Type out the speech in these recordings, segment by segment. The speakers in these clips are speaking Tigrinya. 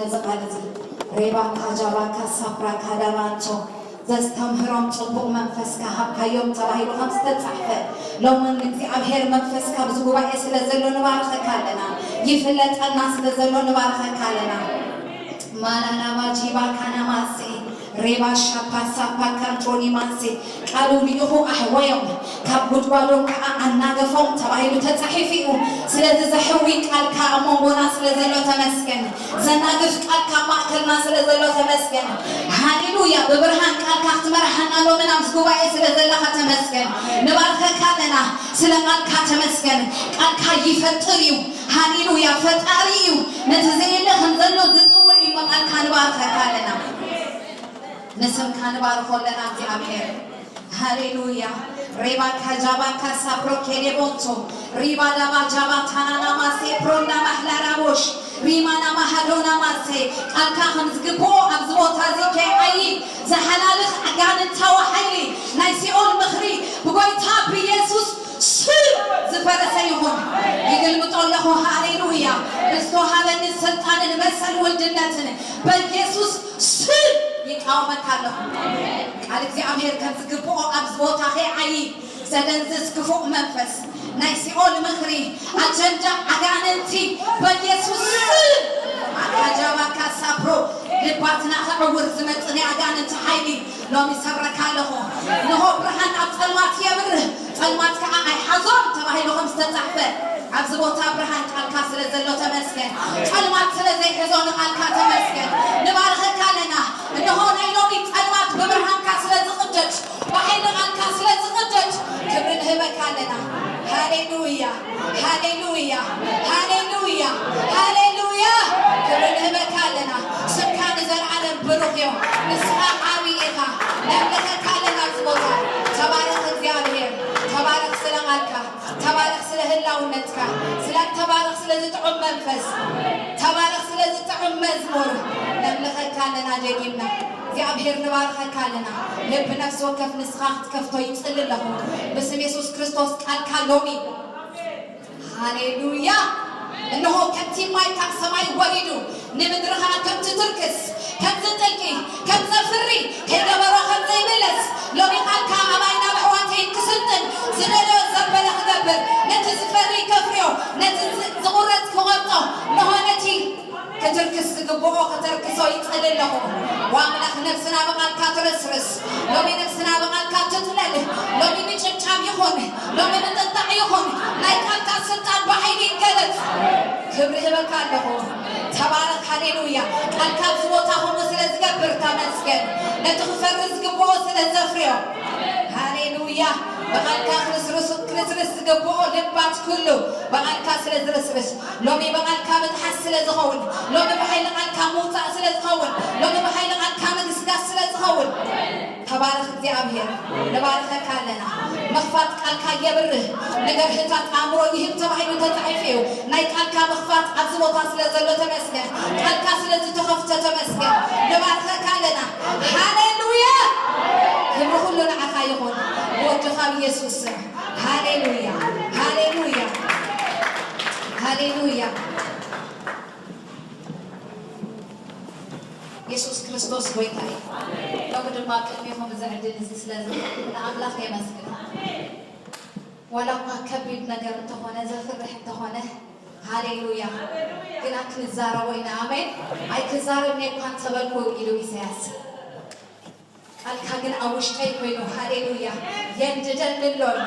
እዚ ቃል እዚ ሬባካ ጃባካ ሳፕራካ ዳባንቶ ዘስተምህሮም ጽቡቕ መንፈስካ ሃብካዮም ተባሂሉ ከም ዝተጻሕፈ፣ ሎሚ ንእግዚኣብሔር መንፈስካ ኣብዚ ጉባኤ ስለ ዘሎ ንባርኸካ ኣለና። ይፍለጠና ስለ ዘሎ ንባርኸካ ኣለና። ማላናማ ጂባካ ናማሴ ሬባ ሻፓ ሳፓ ካንትሮኒ ማሴ ቃሉ ልኢኹ ኣሕወዮም፣ ካብ ጉድጓዶም ከዓ ኣናገፎም ተባሂሉ ተጻሒፉ እዩ። ስለዚ ዘሕዊ ቃልካ ኣብ መንጎና ስለ ዘሎ ተመስገን። ዘናግፍ ቃልካ ኣብ ማእከልና ስለ ዘሎ ተመስገን። ሃሌሉያ። ብብርሃን ቃልካ ክትመርሓና ሎምን ኣብዚ ጉባኤ ስለ ዘለኻ ተመስገን። ንባርኸካ ኣለና። ስለ ቃልካ ተመስገን። ቃልካ ይፈጥር እዩ። ሃሌሉያ። ፈጣሪ እዩ። ነቲ ዘየለ ከም ዘሎ ዝጽውዕ እዩ። ብቃልካ ንባርኸካ ኣለና። ንስምካ ንባርኾ ኣለና እግዚኣብሔር። ሃሌሉያ። ሬባ ካጃባ ካሳፕሮ ኬሌቦንቶ ሪባ ዳባ ጃባ ታናና ማሴ ፕሮና ማህላራቦሽ ሪማና ማሃዶና ማሴ ቃልካ ከም ዝግብኦ ኣብዚ ቦታ እዚ ከይዓዪ ዝሓላልኽ ኣጋንንታዊ ሓይሊ ናይ ሲኦል ምኽሪ ብጎይታ ብኢየሱስ ስም ዝፈረሰ ይኹን። ይግልብጦ ኣለኹ። ሃሌሉያ። ብዝተዋሃበኒ ስልጣንን መሰል ውልድነትን በኢየሱስ ስም ይቃወመካ ኣለኹ። ቃል እግዚኣብሔር ከም ዝግብኦ ኣብዚ ቦታ ከይዓዪ ዘደንዝዝ ክፉእ መንፈስ ናይ ሲኦል ምኽሪ ኣጀንዳ ኣጋንንቲ በኢየሱስ ስም ኣካጃባካ ሳፕሮ ልባትና ከዕውር ዝመጽእ ናይ ኣጋንንቲ ሓይሊ ሎሚ ሰብረካ ኣለኹ። እንሆ ብርሃን ኣብ ጸልማት የብርህ፣ ጸልማት ከዓ ኣይሓዞን ተባሂሉ ከም ዝተጻሕፈ ኣብዚ ቦታ ብርሃን ቃልካ ስለ ዘሎ ተመስገን። ጸልማት ስለ ዘይሕዞ ንቃልካ ተመስገን። ንባርኸካ ኣለና። እንሆ ናይ ሎሚ ጸልማት ብብርሃንካ ስለ ዝቕደድ፣ ብሓይሊ ቃልካ ስለ ዝቕደድ ክብሪ ንህበካ ኣለና። ሃሌሉያ፣ ሃሌሉያ፣ ሃሌሉያ፣ ሃሌሉያ። ክብሪ ንህበካ ኣለና። ስምካ ንዘለዓለም ብሩኽ እዩ። ንስኻ ዓቢ ኢኻ። ነምልኸካ ኣለና ኣብዚ ቦታ። ተባረኽ እግዚኣብሔር። ተባረኽ ስለ ቃልካ። ተባረኽ ስለ ህላውነትካ። ስለ ተባረኽ ስለ ዝጥዑም መንፈስ። ተባረኽ ስለ ዝጥዑም መዝሙር። ነምልኸካ ኣለና ደጊምና። እግዚኣብሔር ንባርኸካ ኣለና። ልቢ ነፍሲ ወከፍ ንስኻ ክትከፍቶ ይጽሊ ኣለኹ። ብስም የሱስ ክርስቶስ ቃልካ ሎሚ። ሃሌሉያ። እንሆ ከምቲ ማይ ካብ ሰማይ ወሪዱ ንምድሪ ኸዓ ከም ትትርክስ፣ ከም ዝጥልቂ፣ ከም ዘፍሪ፣ ከይገበሮ ከም ዘይምለስ፣ ሎሚ ቃልካ ኣባይ ናብ ኣሕዋተይ ክስልጥን፣ ዝደለዮ ዘበለ ክገብር፣ ነቲ ዝፈሪ ከፍርዮ፣ ነቲ ዝ-፣ ዝቑረጽ ክቖርጦ፣ እንሆ ነቲ ክትርክስ ዝግብኦ ከተርክሶ ይጽሊ ኣለኹ። ወኣምላኽ ነፍስና ብቓልካ ትርስርስ። ሎሚ ነፍስና ብቓልካ ትጥለል። ሎሚ ምጭብጫብ ይኹን፣ ሎሚ ምጥጣዕ ይኹን፣ ናይ ቃልካ ስልጣን ብሓይሊ ይገለጽ። ክብሪ ህበካ ኣለኹ። ተባረኽ፣ ሃሌሉያ። ቃልካ ኣብዚ ቦታ ከምኡ ስለ ዝገብር ተመስገን። ነቲ ክፈሪ ዝግብኦ ስለ ዘፍርዮ። ሃሌሉያ። ብቓልካ ክርስርስ፣ ክርስርስ ዝግብኦ ልባት ኩሉ ብቓልካ ስለ ዝርስርስ፣ ሎሚ ብቓልካ ምጥሓስ ስለ ዝኸውን፣ ሎሚ ብሓይሊ ቃልካ ምውጻእ ስለ ዝኸውን፣ ሎሚ ብሓይሊ ቃልካ ምግስጋስ ስለ ዝኸውን፣ ተባረኽ እግዚኣብሔር። ንባርኸካ ኣለና። ምኽፋት ቃልካ የብርህ፣ ንገርህታት ኣእምሮ ይህብ ተባሂሉ ተጻሒፉ እዩ። ናይ ቃልካ ምኽፋት ኣብዚ ቦታ ስለ ዘሎ ተመስገን። ቃልካ ስለ ዝተኸፍተ ተመስገን። ንባርኸካ ኣለና። ሃሌሉያ! ክብሪ ኩሉ ንዓኻ ይኹን። ብወድኻ ብኢየሱስ ስም። ሃሌሉያ፣ ሃሌሉያ፣ ሃሌሉያ። የሱስ ክርስቶስ ጎይታ እዩ። ሎሚ ድማ ቅድሚኹም እዚ ዕድል እዚ ስለ ዝረኸብኩ ንኣምላኽ የመስግን። ዋላ እኳ ከቢድ ነገር እንተኾነ፣ ዘፍርሕ እንተኾነ፣ ሃሌሉያ፣ ግና ክንዛረቦ ኢና። ኣሜን። ኣይክዛረብን እየ እኳ እንተበልኩ ኢሉ ኢሳያስ። ቃልካ ግን ኣብ ውሽጠይ ኮይኑ፣ ሃሌሉያ፣ የንድደኒ ኣሎ ኣሎ።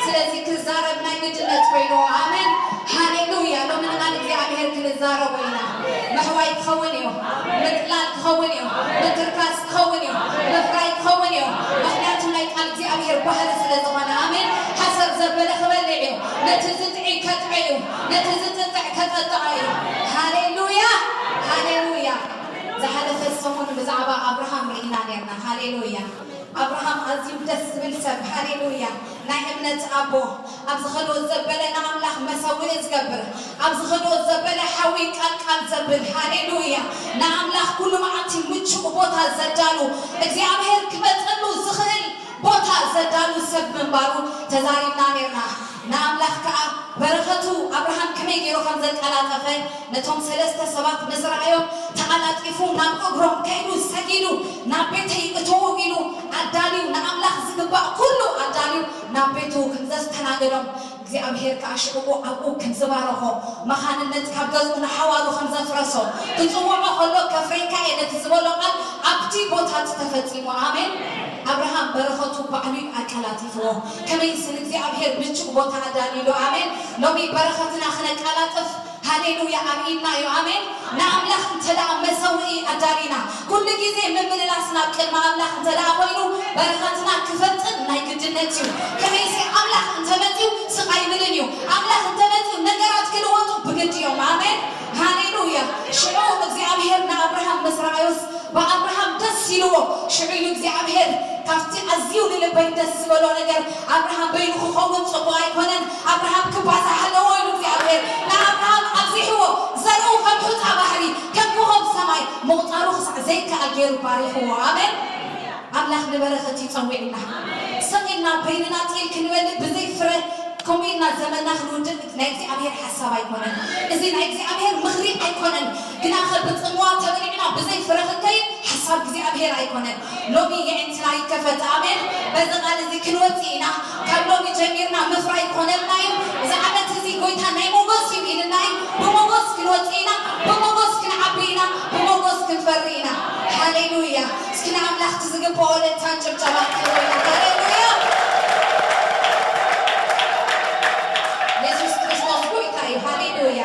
ስለዚ ክዛረብ ናይ ግድነት ኮይኑ፣ ኣሜን፣ ሃሌሉያ። ሎሚ ንቃል እግዚኣብሔር ክንዛረቦ ኢና። ምሕዋይ ክኸውን እዩ፣ ምጥላል ክኸውን እዩ፣ ምትርካስ ክኸውን እዩ፣ ምፍራይ ክኸውን እዩ። ምኽንያቱ ናይ ቃል እግዚኣብሔር ባህሪ ስለ ዝኾነ፣ ኣሜን። ሓሰር ዘበለ ክበልዕ እዩ፣ ነቲ ዝጥዒ ከጥዕዮ እዩ፣ ነቲ ዝጥጥዕ ከጠጥዖ እዩ። ሃሌሉያ፣ ሃሌሉያ። ዝሓለፈ ሰሙን ብዛዕባ ኣብርሃም ርኢና ነርና። ሃሌሉያ። ኣብርሃም ኣዝዩ ደስ ዝብል ሰብ፣ ሃሌሉያ፣ ናይ እምነት ኣቦ፣ ኣብ ዝኸዶ ዘበለ ንኣምላኽ መሰውኢ ዝገብር፣ ኣብ ዝኸዶ ዘበለ ሓዊ ቃልቃል ዘብል፣ ሃሌሉያ፣ ንኣምላኽ ኩሉ መዓልቲ ምቹእ ቦታ ዘዳሉ፣ እግዚኣብሔር ክመጸሉ ዝኽእል ቦታ ዘዳሉ ሰብ ምንባሩ ተዛሪብና ነርና። ንኣምላኽ ከኣ በረኸቱ ኣብርሃም ከመይ ገይሩ ከም ተቀላጠፈ። ነቶም ሰለስተ ሰባት ምስ ረኣዮም፣ ተቐላጢፉ ናብ እግሮም ከይዱ ሰጊዱ፣ ናብ ቤተይ እትዉ ኢሉ ኣዳልዩ፣ ንኣምላኽ ዝግባእ ኩሉ ኣዳልዩ ናብ ቤቱ ከም ዘስተናገዶም፣ እግዚኣብሔር ከኣ ሽዕኡ ኣብኡ ከም ዝባረኾ፣ መኻንነት ካብ ገዝኡ ንሓዋሩ ከም ዘፍረሶ፣ ክጽውዖ ከሎ ከፍሬካ እየ ነቲ ዝበሎ ቃል ኣብቲ ቦታ እቲ ተፈጺሙ። ኣሜን። ኣብርሃም በረኸቱ ባዕሉ እዩ ኣቀላጢፍዎ። ከመይሲ ንእግዚኣብሔር ምቹእ ቦታ ኣዳልዩሉ። ኣሜን። ሎሚ በረኸትና ክነቀላጥፍ፣ ሃሌሉያ፣ ኣብ ኢድና እዩ። ኣሜን። ንኣምላኽ እንተ ደኣ መሰውኢ ኣዳሊና፣ ኩሉ ግዜ ምምልላስ ናብ ቅድሚ ኣምላኽ እንተ ደኣ ኮይኑ፣ በረኸትና ክፈጥን ናይ ግድነት እዩ። ከመይሲ ኣምላኽ እንተ መጺኡ ስቕ ኣይብልን እዩ። ኣምላኽ እንተ መጺኡ ነገራት ክልወጡ ብግዲ እዮም። ኣሜን። ሃሌሉያ። ሽዑ እግዚኣብሔር ንኣብርሃም ምስ ረኣዮስ፣ ብኣብርሃም ደስ ኢልዎ። ሽዑ እዩ እግዚኣብሔር ካብቲ ኣዝዩ ንልበይ ደስ ዝበሎ ነገር፣ ኣብርሃም በይኑ ክኸውን ጽቡቕ ኣይኮነን፣ ኣብርሃም ክባዛሕ ኣለዎ ኢሉ እግዚኣብሔር። ንኣብርሃም ኣብዚሕዎ፣ ዘርኡ ከም ሑጻ ባሕሪ፣ ከም ኮኾብ ሰማይ ምቑጻሩ ክሳዕ ዘይከኣል ገይሩ ባሪኽዎ። ኣሜን። ኣምላኽ ንበረኸት እዩ ጸዊዕና። ስቕ ኢልና በይንና ጢል ክንበልዕ ብዘይ ፍረ፣ ከምኡ ኢልና ዘመንና ክንውድእ ናይ እግዚኣብሔር ሓሳብ ኣይኮነን። እዚ ናይ እግዚኣብሔር ምኽሪ ኣይኮነን። ግናኸ ብጽምዋ ተበሊዕና ብዘይ ፍረ ክንከይድ ሓሳብ እግዚኣብሔር ኣይኮነን። ሎሚ የዒንትና ይከፈት። ኣሜን። በዚ ቃል እዚ ክንወጽእ ኢና። ካብ ሎሚ ጀሚርና ምፍራይ ክኾነልና እዩ። እዚ ዓመት እዚ ጎይታ ናይ ሞጎስ እዩ ኢልና እዩ። ብሞጎስ ክንወጽእ ኢና። ብሞጎስ ክንዓቢ ኢና። ብሞጎስ ክንፈሪ ኢና። ሃሌሉያ። እስኪ ንኣምላኽ እቲ ዝግብኦ እልልታን ጭብጨባን ክብሪ ኢና። ሃሌሉያ። የሱስ ክርስቶስ ጎይታ እዩ። ሃሌሉያ።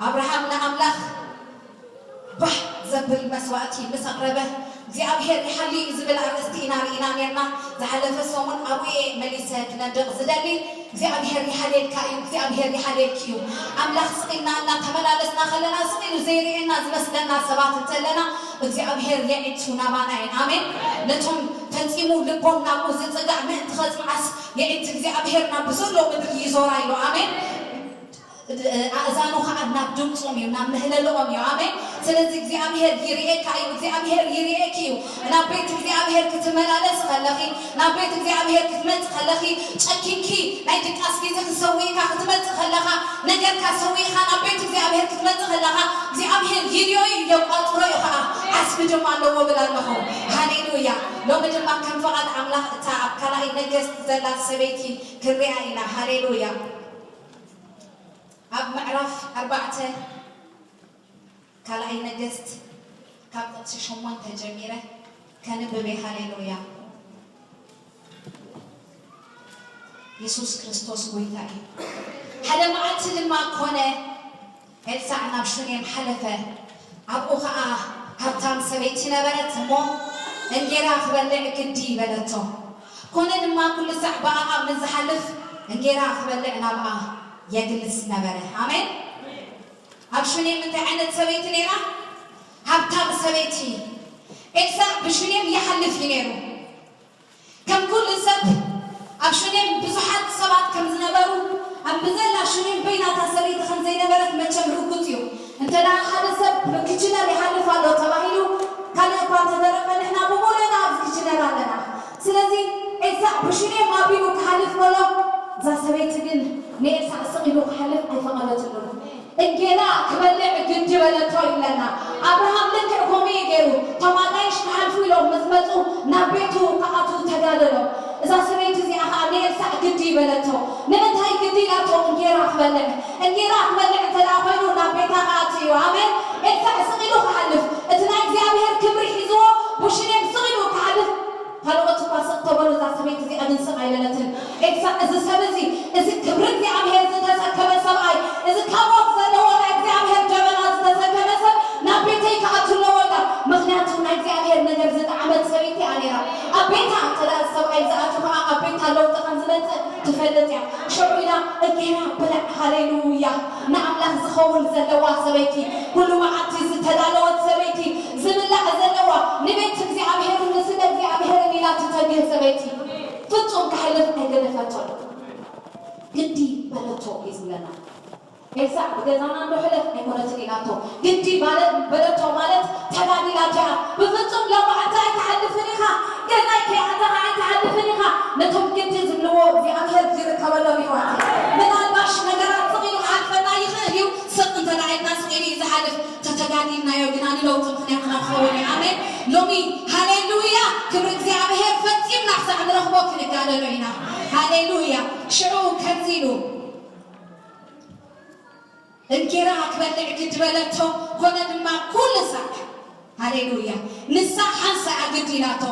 ኣብርሃም ንኣምላኽ ባህ ዘብል መስዋእቲ ምስ ኣቕረበ፣ እግዚኣብሔር ይሓሊ እዩ ዝብል ኣርእስቲ ኢና ርኢና ኔርና። ዝሓለፈ ሰሙን ኣብኡ እየ መሊሰ ክነድቕ ዝደሊ። እግዚኣብሔር ይሓልየልካ እዩ፣ እግዚኣብሔር ይሓልየልኪ እዩ። ኣምላኽ ስቕ ኢልና እናተመላለስና ከለና፣ ስቕ ኢሉ ዘይርእየና ዝመስለና ሰባት እንተለና፣ እግዚኣብሔር የዒንቱ ናባና እየን። ኣሜን። ነቶም ፈጺሙ ልቦም ናብኡ ዝጽጋዕ ምእንቲ ኸጽንዓስ፣ የዒንቲ እግዚኣብሔር ናብ ብዘሎ ምድሪ ይዞራ ኢሉ። ኣሜን። ኣእዛኑ ኸዓ ናብ ድምጾም እዩ፣ ናብ ምህለልኦም እዩ። ኣሜን። ስለዚ እግዚኣብሔር ይርእየካ እዩ፣ እግዚኣብሔር ይርእየኪ እዩ። ናብ ቤት እግዚኣብሔር ክትመላለስ ከለኺ፣ ናብ ቤት እግዚኣብሔር ክትመጽእ ከለኺ፣ ጨኪንኪ ናይ ድቃስ ግዜ ክሰዊእካ ክትመጽእ ከለኻ፣ ነገርካ ሰዊእኻ ናብ ቤት እግዚኣብሔር ክትመጽእ ከለኻ፣ እግዚኣብሔር ይርእዮ እዩ፣ የቋጽሮ እዩ ኸዓ፣ ዓስቢ ድማ ኣለዎ ብል ኣለኹ። ሃሌሉያ። ሎሚ ድማ ከም ፍቓድ ኣምላኽ እታ ኣብ ካልኣይ ነገስት ዘላ ሰበይቲ ክንሪኣ ኢና። ሃሌሉያ። ኣብ ምዕራፍ ኣርባዕተ ካልኣይ ነገስት ካብ ጥቕሲ ሸሞንተ ጀሚረ ከንብብ እየ። ሃሌሉያ። የሱስ ክርስቶስ ጎይታ እዩ። ሓደ መዓልቲ ድማ ኮነ፣ ኤልሳዕ ናብ ሹኔም ሓለፈ። ኣብኡ ኸኣ ሃብታም ሰበይቲ ነበረት እሞ፣ እንጌራ ክበልዕ ግዲ በለቶ። ኮነ ድማ፣ ኩሉ ሳዕ ብኣኣ ምስ ዝሓልፍ፣ እንጌራ ክበልዕ ናብኣ የግልስ ነበረ። ኣሜን። ኣብ ሹኔም እንታይ ዓይነት ሰበይቲ ነይራ? ሃብታም ሰበይቲ። ኤልሳዕ ብሹኔም ይሓልፍ እዩ ነይሩ። ከም ኩሉ ሰብ ኣብ ሹኔም ብዙሓት ሰባት ከም ዝነበሩ፣ ኣብ ብዘላ ሹኔም በይናታ ሰበይቲ ከም ዘይነበረት መቸም ርጉጽ እዩ። እንተ ደኣ ሓደ ሰብ ብክችነር ይሓልፍ ኣሎ ተባሂሉ፣ ካልእ እኳ እንተተረፈ ንሕና ብሙሉእና ኣብዚ ክችነር ኣለና። ስለዚ ኤልሳዕ ብሹኔም ኣቢሉ ክሓልፍ ከሎ፣ እዛ ሰበይቲ ግን ንኤልሳዕ ስቕ ኢሉ ክሓልፍ ኣይፈቐደትሉን። እንጌራ ክበልዕ ግዲ በለቶ ይብለና። ኣብርሃም ልክዕ ከምኡ እዩ ገይሩ። እቶም ኣጋይሽ ክሓልፉ ኢሎም ምስ መጹ ናብ ቤቱ ክኣትዉ ተጋደሎም። እዛ ሰበይቲ እዚኣ ኸኣ ንኤልሳዕ ግዲ በለቶ። ንምንታይ ግዲ ኢላቶ? እንጌራ ክበልዕ። እንጌራ ክበልዕ እንተ ደኣ ኮይኑ ናብ ቤታ ክኣቱ እዩ። ኣሜን። ኤልሳዕ ስቕ ኢሉ ክሓልፍ፣ እቲ ናይ እግዚኣብሔር ክብሪ ሒዝዎ ብሽኔም ስቕ ኢሉ ክሓልፍ ካልኦት እኳ ስቕ ተበሉ፣ እዛ ሰበይቲ እዚኣ ግን ስቕ ኣይበለትን። ኤልሳዕ፣ እዚ ሰብ እዚ፣ እዚ ክብሪ እግዚኣብሔር ዝተሰከመ ሰብኣይ፣ እዚ ካብ ኦፍ ዘለዎ ናይ እግዚኣብሔር ደበና ዝተሰከመ ሰብ ናብ ቤተይ ክኣቱ ኣለዎ ኢላ። ምኽንያቱ ናይ እግዚኣብሔር ነገር ዝጠዓመት ሰበይቲ እያ ነይራ። ኣብ ቤታ እንተ ደኣ ሰብኣይ ዝኣቱ ኸዓ ኣብ ቤታ ለውጢ ከም ዝመጽእ ትፈልጥ እያ። ሽዑ ኢላ እንጌራ ብላዕ። ሃሌሉያ! ንኣምላኽ ዝኸውን ዘለዋ ሰበይቲ፣ ኩሉ መዓልቲ ዝተዳለወት ሰበይቲ፣ ዝብላዕ ዘለዋ፣ ንቤት እግዚኣብሔርን ንስለ እግዚኣብሔርን ኢላ ትተግህ ሰበይቲ ፍጹም ክሕልፍ ኣይገደፈቶን። ግዲ በለቶ እዩ ዝብለና። ኤልሳዕ ብገዛና እንዶ ሕለፍ ኣይኮነትን ኢላቶ። ግዲ ባለ-፣ በለቶ ማለት ተጋዲላ እቲኣ። ብፍጹም ሎማዓንቲ ኣይትሓልፍን ኢኻ፣ ገዛይ ከይኣተኻ ኣይትሓልፍን ኢኻ። ነቶም ግዲ ዝብልዎ እግዚኣብሔር ይርከበሎም ይሕዋት። ምናልባሽ ነገራት ስቕ ኢሉ ክሓልፈና ይኽእል እዩ። ኢና። ሃሌሉያ። ሽዑ ከምዚ ኢሉ፣ እንጌራ ክበልዕ ግዲ በለቶ፣ ኮነ ድማ ኩሉ ሳዕ። ሃሌሉያ። ንሳ ሓንሳእ ግዲ ኢላቶ።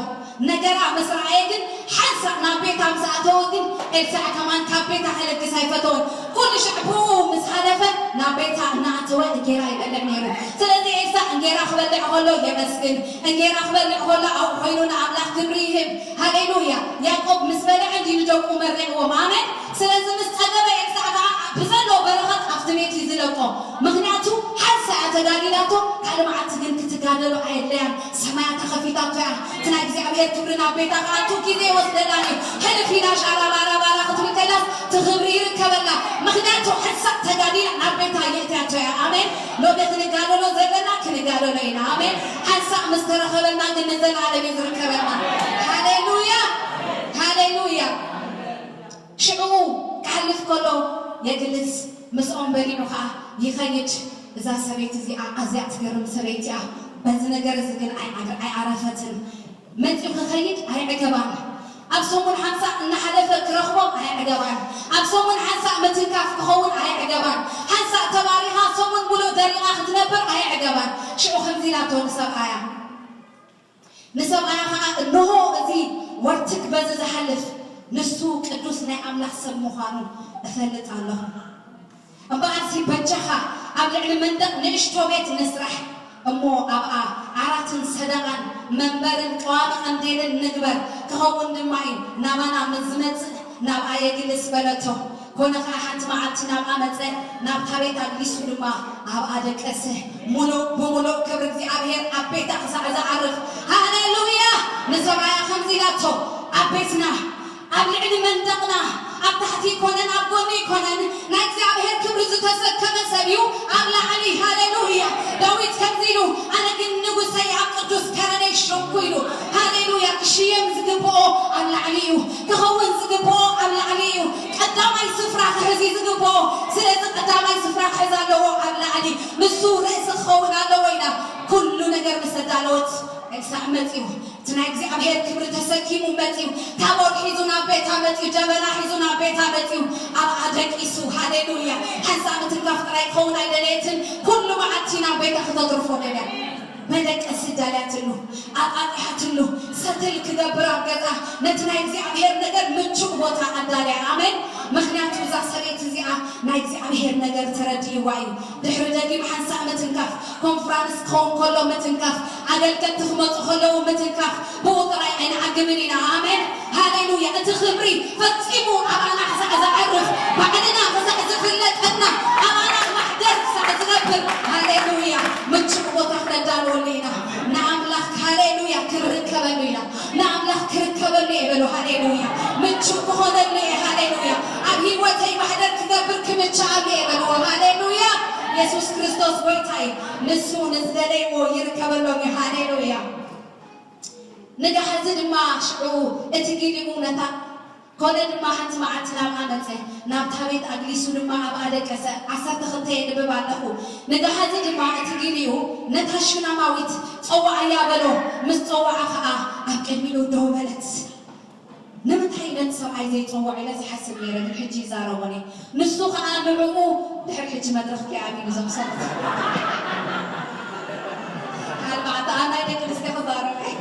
ነገራ ምስ ረኣየ ግን ሓንሳእ ናብ ቤታ ምስ ኣተወ ግን ኤልሳዕ ከማን ካብ ቤታ ክልግስ ኣይፈተወን። ኩሉ ሻዕ ብኡ ምስ ሓለፈ ናብ ቤታ እናኣተወ እንጌራ ይበልዕ ነይሩ። ስለዚ ኤልሳዕ እንጌራ ክበልዕ ከሎ የመስግን፣ እንጌራ ክበልዕ ከሎ ኣብኡ ኮይኑ ንኣምላኽ ክብሪ ይህብ። ሃሌሉያ። ያዕቆብ ምስ በልዐ እንዲ ንደቁ መሪቕዎም። ኣሜን። ስለዚ ምስ ጸገበ ኤልሳዕ ከዓ ብዘለዎ በረኸት ኣብቲ ቤት እዩ ዝለቆ። ምኽንያቱ ሓንሳእ እያ ተጋዲላቶ፣ ካልእ መዓልቲ ግን ክትጋደሎ ኣየድለያን። ሰማያ ተኸፊታቶ እያ። እቲ ናይ እግዚኣብሔር ክብሪ ናብ ቤታ ክኣቱ ግዜ ይወስደላን እዩ። ሕልፍ ኢላ ሻራባራባራ ክትብል ከላስ እቲ ክብሪ ይርከበላ። ምኽንያቱ ሓንሳእ ተጋዲላ ናብ ቤታ የእትያቶ እያ። ኣሜን። ሎሚ ክንጋደሎ ዘለና ክንጋደሎ ኢና። ኣሜን። ሓንሳእ ምስ ተረኸበና ግን ንዘለኣለም እዩ ዝርከበና። ሃሌሉያ፣ ሃሌሉያ። ሽዑ ክሓልፍ ከሎ የግልስ፣ ምስኦም በሊዑ ኸዓ ይኸይድ። እዛ ሰበይቲ እዚኣ ኣዝያ ትገርም ሰበይቲ እያ። በዚ ነገር እዚ ግን ኣይዓግ-፣ ኣይዓረፈትን። መፂኡ ክኸይድ ኣይዕገባን። ኣብ ሰሙን ሓንሳእ እናሓለፈ ክረኽቦም ኣይዕገባን። ኣብ ሰሙን ሓንሳእ ምትንካፍ ክኸውን ኣይዕገባን። ሓንሳእ ተባሪኻ ሰሙን ሙሉእ ደሪቓ ክትነብር ኣይዕገባን። ሽዑ ከምዚ ኢላቶ ንሰብኣያ፣ ንሰብኣያ ኸዓ፣ እንሆ፣ እዚ ወርትግ በዚ ዝሓልፍ ንሱ ቅዱስ ናይ ኣምላኽ ሰብ ምዃኑ እፈልጥ ኣለኹ። እምበኣርሲ በጃኻ ኣብ ልዕሊ መንደቕ ንእሽቶ ቤት ንስራሕ፣ እሞ ኣብኣ ዓራትን ሰደቓን መንበርን ቀዋሚ ቀንዴልን ንግበር፣ ክኸውን ድማ እዩ፣ ናባና ምስ ዝመጽእ ናብኣ የግልስ በለቶ። ኮነ ኸዓ ሓንቲ መዓልቲ ናብኣ መጸ፣ ናብታ ቤት ኣግሊሱ ድማ ኣብኣ ደቀሰ። ሙሉእ ብሙሉእ ክብሪ እግዚኣብሔር ኣብ ቤታ ክሳዕ ዝዓርፍ። ሃሌሉያ! ንሰብኣያ ከምዚ ኢላቶ፣ ኣብ ቤትና ኣብ ልዕሊ መንደቕና፣ ኣብ ታሕቲ ይኮነን ኣብ ጎኒ ይኮነን፣ ናይ እግዚኣብሔር ክብሪ ዝተሰከመ ሰብ እዩ ኣብ ላዕሊ። ሃሌሉያ! ዳዊት ከምዚ ኢሉ፣ ኣነ ግን ንጉሰይ ኣብ ቅዱስ ከረነይ ሸንኩ ኢሉ። ሃሌሉያ! ክሽየም ዝግብኦ ኣብ ላዕሊ እዩ፣ ክኸውን ዝግብኦ ኣብ ላዕሊ እዩ። ቀዳማይ ስፍራ ክሕዝ እዩ ዝግብኦ። ስለዚ ቀዳማይ ስፍራ ክሕዝ ኣለዎ ኣብ ላዕሊ። ንሱ ርእሲ ክኸውን ኣለዎ ኢላ ኩሉ ነገር ምስ ኣዳለወት፣ ኤልሳዕ መጺኡ። እቲ ናይ እግዚኣብሔር ክብሪ ተሰኪሙ መጺኡ። ታቦት ሒዙ ናብ ቤታ መጺኡ። ጀበና ሒዙ ናብ ቤታ መጺኡ። ኣብኣ ደቂሱ። ሃሌሉያ። ሓንሳእ ምትንካፍ ጥራይ ክኸውን ኣይደለየትን። ኩሉ መዓልቲ ናብ ቤታ ክተትርፎ ደልያ። መደቀሲ ዳልያትሉ። ኣጣጢሓትሉ። ሰትል ክገብር ኣብ ገዛ። ነቲ ናይ እግዚኣብሔር ነገር ምቹእ ቦታ ኣዳልያ። ኣሜን። ምኽንያቱ እዛ ሰበይቲ እዚኣ ናይ እግዚኣብሔር ነገር ተረዲእዋ እዩ። ድሕሪ ደጊም ሓንሳእ ምትንካፍ፣ ኮንፍራንስ ክኸውን ከሎ ምትንካፍ፣ ኣገልገልቲ ክመጹ ከለዉ ምትንካፍ፣ ብኡ ጥራይ ኣይንዓግብን ኢና። ኣሜን። ሃሌሉያ። እቲ ክብሪ ፈጺሙ ኣባና ክሳዕ ዝዓርፍ፣ ባዕልና ክሳዕ ዝፍለጠና፣ ኣባና ማሕደር ክሳዕ ዝነብር፣ ሃሌሉያ፣ ምቹእ ቦታ ክነዳልወሉ ኢና። ንኣምላኽ፣ ሃሌሉያ፣ ክንርከበሉ ኢና። ንኣምላኽ ክርከበሉ እየ በሉ። ሃሌሉያ። ምቹእ ክኾነሉ እየ። ሃሌሉያ። ኣብ ህይወተይ ማሕደር ክገብር ክምችኣሉ እየ በልዎ። ሃሌሉያ። የሱስ ክርስቶስ ጎይታ እዩ። ንሱ ንዝደለይዎ ይርከበሎም እዩ። ሃሌሉያ። ንጋህዚ ድማ ሽዑ እቲ ጊሊኡ ነታ፣ ኮነ ድማ ሓንቲ መዓልቲ ናብኣ መጸ፣ ናብታ ቤት ኣግሊሱ ድማ ኣብኣ ደቀሰ። ዓሰርተ ክልተ የንብብ ኣለኹ። ንጋህዚ ድማ እቲ ጊሊኡ ነታ ሹናማዊት ጸዋዓያ በሎ። ምስ ጸዋዓ ኸኣ ኣብ ቅድሚኡ ደው በለት። ንምንታይ ነቲ ሰብኣይ ዘይጸውዖ ኢለ ዝሓስብ ነይረ፣ ግን ሕጂ ይዛረቦን እየ። ንሱ ኸኣ ንዕኡ፣ ድሕሪ ሕጂ መድረኽ ከይኣቢሉ እዞም ሰባት። ኣርባዕተ ኣናይ ደቂ ኣንስትዮ ክዛረብ እየ።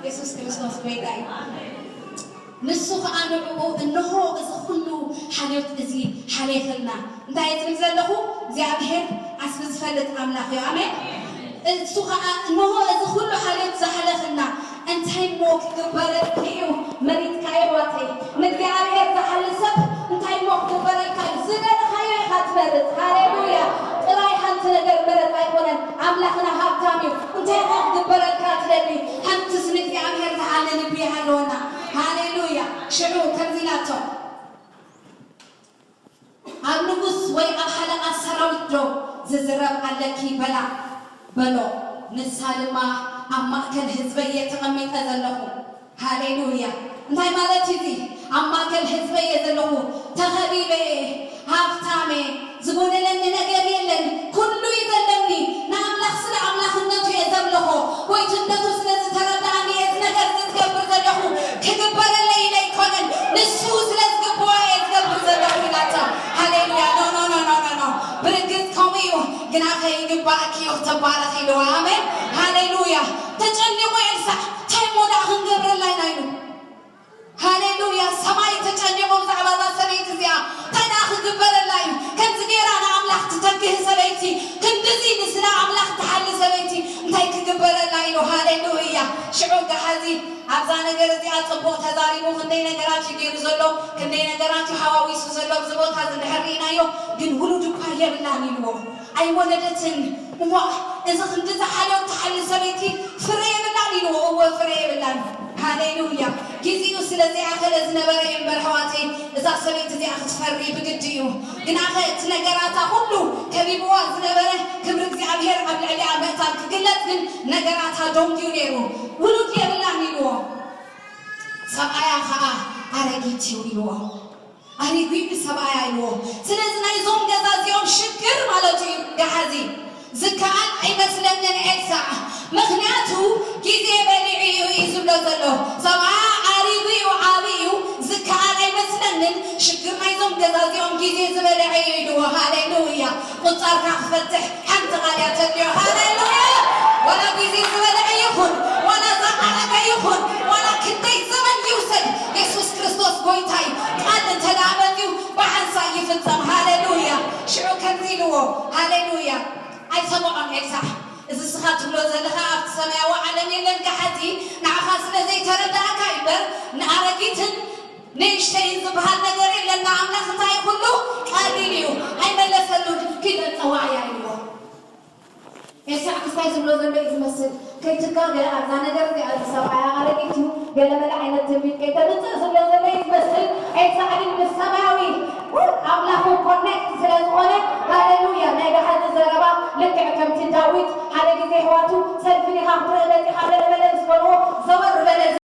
የሱስ ክርስቶስ ጎይታ እዩ። ንሱ ኸኣ ንዕኡ፣ እንሆ፣ እዚ ኹሉ ሓልዮት እዚ ሓሌፈልና። እንታይ እየ ዝብል ዘለኹ? እግዚኣብሔር ዓስቢ ዝፈልጥ ኣምላኽ እዩ። ኣሜን። እሱ ኸዓ፣ እንሆ፣ እዚ ኹሉ ሓልዮት ዝሓለፈልና፣ እንታይ እሞ ክግበረልኪ እዩ መሪጽካዮ ኣሕዋተይ? ንእግዚኣብሔር ዝሓሊ ሰብ እንታይ እሞ ክግበረልካ እዩ? ዝደለኻዮ ኢኻ ትመርጽ። ሃሌሉያ። ጥራይ ሓንቲ ነገር ምረጽ ኣይኮነን። ኣምላኽና ሃብታም እዩ። እንታይ እሞ ክግበረልካ ትደሊ? ሓንትስ ንእግዚኣብሔር ዝሓሊ ልቢ ይሃልወና። ሃሌሉያ። ሽዑ ከምዚ ኢላቶ፣ ኣብ ንጉስ ወይ ኣብ ሓለቓ ሰራዊት ዶ ዝዝረብ ኣለኪ? በላ፣ በሎ። ንሳ ድማ፣ ኣብ ማእከል ህዝበይ እየ ተቐሚጠ ዘለኹ። ሃሌሉያ። እንታይ ማለት እዩ እዚ? ኣብ ማእከል ህዝበይ እየ ዘለኹ፣ ተኸቢበ እየ፣ ሃብታም እየ፣ ዝጎደለኒ ነገር የለን፣ ኩሉ እዩ ዘለኒ። ንኣምላኽ ስለ ኣምላኽነቱ እየ ዘምልኾ፣ ጎይትነቱ ስለ ዝተረድኣኒ እየ እዚ ነገር ተባረኽ ኢልዋ። ኣሜን። ሃሌሉያ። ተጨኒቑ ኤልሳዕ፣ "እንታይ እሞ ደኣ ክንገብረላ ኢና?" ኢሉ። ሃሌሉያ። ሰማይ ተጨኒቑ ብዛዕባ እዛ ሰበይቲ እዚኣ። "እንታይ ደኣ ክግበረላ እዩ? ከምዚ ገይራ ንኣምላኽ ትተግህ ሰበይቲ፣ ክንድዚ ንስለ ኣምላኽ ትሓሊ ሰበይቲ እንታይ ክግበረላ?" ኢሉ። ሃሌሉያ። ሽዑ ገሓዚ ኣብዛ ነገር እዚኣ ጽቡቕ ተዛሪቡ፣ ክንደይ ነገራት እዩ ገይሩ ዘሎ፣ ክንደይ ነገራት እዩ ሓዋዊሱ ዘሎ። ኣብዚ ቦታ እዚ እንድሕር ርኢናዮ፣ ግን ውሉድ እኳ የብላን ኢልዎ። ኣይወለደትን። እሞ እዚ ክንዲ ዝሓልዮ እትሓሊ ሰበይቲ ፍረ የብላን ኢልዎ። እወ፣ ፍረ የብላን። ሃሌሉያ። ግዜኡ ስለ ዘይኣኸለ ዝነበረ እዩ እምበር፣ ኣሕዋተይ፣ እዛ ሰበይቲ እዚኣ ክትፈሪ ብግዲ እዩ። ግናኸ እቲ ነገራታ ኩሉ ከቢብዋ ዝነበረ ክብሪ እግዚኣብሔር ኣብ ልዕሊኣ ምእንታን ክግለጽ ግን ነገራታ ደንጉዩ ነይሩ። ውሉድ የብላን ኢልዎ። ሰብኣያ ኸኣ ኣረጊት እዩ ኢልዎ። ኣሪጉ እዩ ሰብኣያ ኢልዎ። ስለዚ ናይዞም ገዛ እዚኦም ሽግር ማለቱ እዩ። ገሓዚ ዝከኣል ኣይመስለንን ኤልሳዕ፣ ምኽንያቱ ግዜ በሊዑ እዩ እዩ ዝብሎ ዘሎ። ሰብኣያ ኣሪጉ እዩ፣ ዓቢ እዩ፣ ዝከኣል ኣይመስለንን። ሽግር ናይዞም ገዛ እዚኦም ግዜ ዝበልዐ እዩ ኢልዎ። ሃሌሉያ። ቁጻርካ ክፈትሕ ሓንቲ ቃል እያ ተድልዮ። ሃሌሉያ። ዋላ ግዜ ዝበልዐ ይኹን፣ ዋላ ዝዓረገ ይኹን፣ ዋላ ክንደይ ዘመን ይውሰድ፣ የሱስ ክርስቶስ ጎይታይ ቃል እንተ ደኣ መጺኡ ብሓንሳእ ይፍጸም። ሃሌሉያ። ሽዑ ከምዚ ኢልዎ፣ ሃሌሉያ። ኣይሰምዖን ኤልሳዕ፣ እዚ እስኻ ትብሎ ዘለኻ ኣብቲ ሰማያዊ ዓለም የለን፣ ገሓዚ ንዓኻ ስለ ዘይተረድኣካ እምበር፣ ንኣረጊትን ንእሽተይን ዝበሃል ነገር የለን። ንኣምላኽ እንታይ ኩሉ ቀሊል እዩ። ኣይመለሰሉን። ኪድ ጸዋዕያ ኢልዎ። ኤልሳዕ ክስታይ ዝብሎ ዘሎ እዩ ዝመስል። ከይትጋገ ኣብዛ ነገር እዚኣ፣ እዚ ሰብኣያ ኣረጊት እዩ፣ ገለመለ ዓይነት ትንቢት ከይተምጽእ ዝብሎ ዘሎ እዩ ዝመስል። ኤልሳዕ ግን ምስ ሰማያዊ ኣምላኹ ኮኔክት ስለ ዝኾነ፣ ሃሌሉያ፣ ናይ ገሓዚ ዘረባ ልክዕ ከምቲ ዳዊት ሓደ ግዜ ኣሕዋቱ ሰልፊ ዲኻ ክትርኢ